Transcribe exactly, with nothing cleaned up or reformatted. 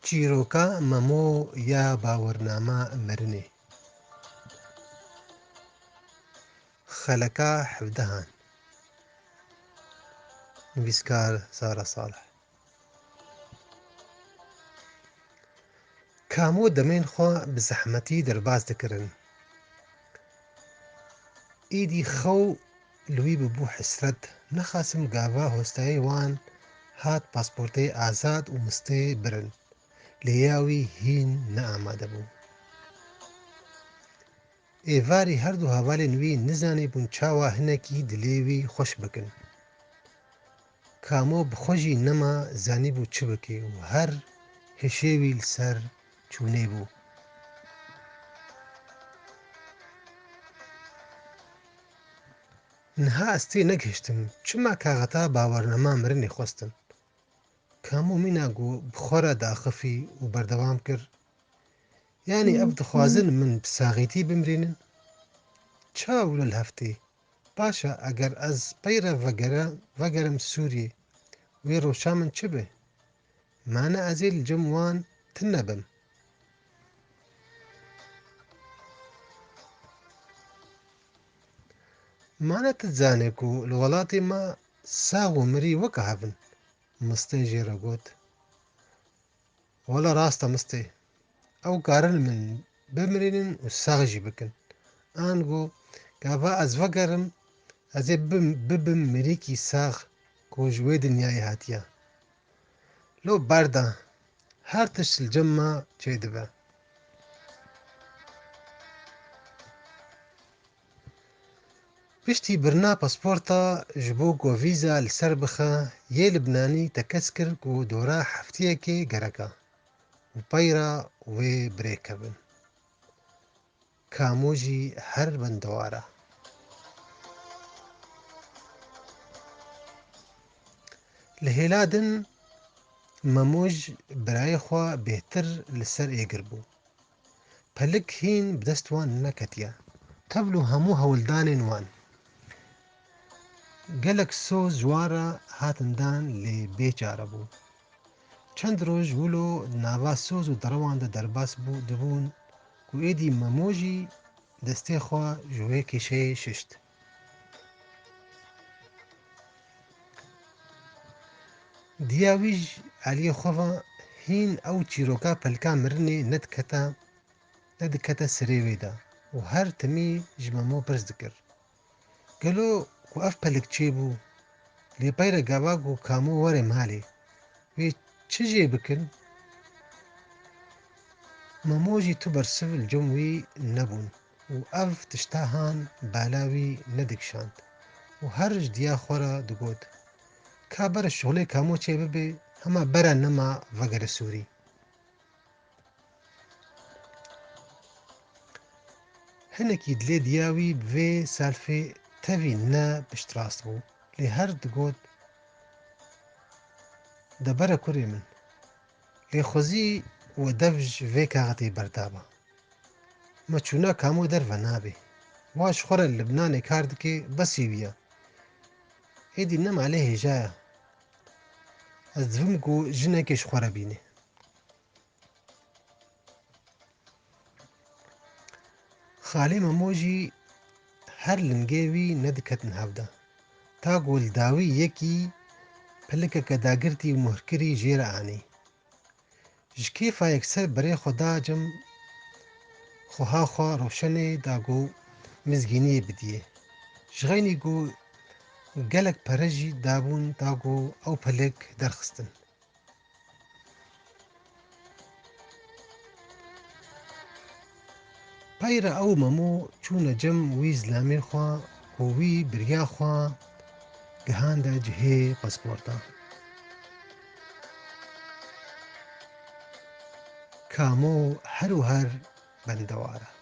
Çîroka Memo ya bawernama mirinê. Xeleka hevdehan. Nivîskar Zara Salih. Kamo demên xwe bi zehmetî derbas dikirin. Êdî xew li wî bibû hesret, nexasim gava hostayê wan hat pasportê azad û mistê birin. Lê ya wî hîn ne amade bû. Êvarî her du hevalên wî nizanîbûn çawa hinekî dilê wî xweş bikin. Kamo bi xwe jî nema zanîbû çi bike û her hişê wî li ser çûnê bû. Niha ez tê negihiştim, çima kaxeta bawernama mirinê xwestin? Kamo mîna ku bi xwe re daxifî û berdewam kir, "Yanî ev dixwazin min bi saxîtî bimirînin? Çawa wilo li hev tê? Baş e, eger ez pey re vegere, vegerim Sûriyê, wê rewşa min çi be? Mane ez ê li cem wan tune bim?" "Mane tu dizanî ku li welatê me sax û mirî weke hev in?" Mistê jê re got, "Wela rast e Mistê. Ew karin min bimirînin û sax jî bikin. Ango gava ez vegerim, ez ê bim, bibim mirîkî sax ku ji wê dinyayê hatiye. Lo berda, her tişt li cem me çêdibe." Piştî birina pasporta ji bo ku vîza li ser bixe, yê Libnanî tekez kir ku dora heftiyekê gerek e û pey re wê bi rê kevin. Kamo jî her bendewar e. Li hêla din Memo ji birayê xwe bêhtir li ser êgir bû. Pelik hîn bi dest wan neketiye. Tevlû hemû hewldanên wan gelek soz ji wan re hatin dan, lê bê çare bû. Çend roj wilo di nava soz û derewan de derbas bû, dibûn ku êdî Memo jî destê xwe ji wê kêşeyê şişt. Diya wî ji aliyê xwe ve hîn ew çîroka pelika mirinê nedikete, nedikete serê wê de û her timî ji Memo pirs dikir, "Gelo ku ev pelik çêbû, lê pey re gava ku Kamo were malê, wê çi jê bikin?" Memo jî tu bersiv li cem wî nebûn û ev tişta han bala wî nedikişand û her ji diya xwe re digot, "Ka bere şixulê Kamo çêbibe, hema bere nema vegere Sûrî." Hinekî dilê diya wî bi vê selfê tevî ne piştrast bû, lê her digot, "De bere kurê min." Lê xwezî we dev ji vê kaxetê berdaba. Me çûna Kamo derve nabe. Wa ji xwe re li Libnanê kar dike, besî wî ye. Êdî nema lê hêja ye. Ez divim ku jinekê ji xwe re bîne. Xalê Memo jî her lingê wî nediketin hev de. Ta ku li dawî yekî pilikeke dagirtî û muhrkirî jê re anî. Ji kêfa yekser berê xwe da cem, xweha xwe roşenê da ku mizgîniyê bidiyê. Ji xeynî ku gelek pere jî dabûn da ku ew pilik derxistin. Pey re ew Memo çûne cem wî zilamê xwe ku wî biriya xwe gihande cihê pasporta. Kamo her û her bendewar e.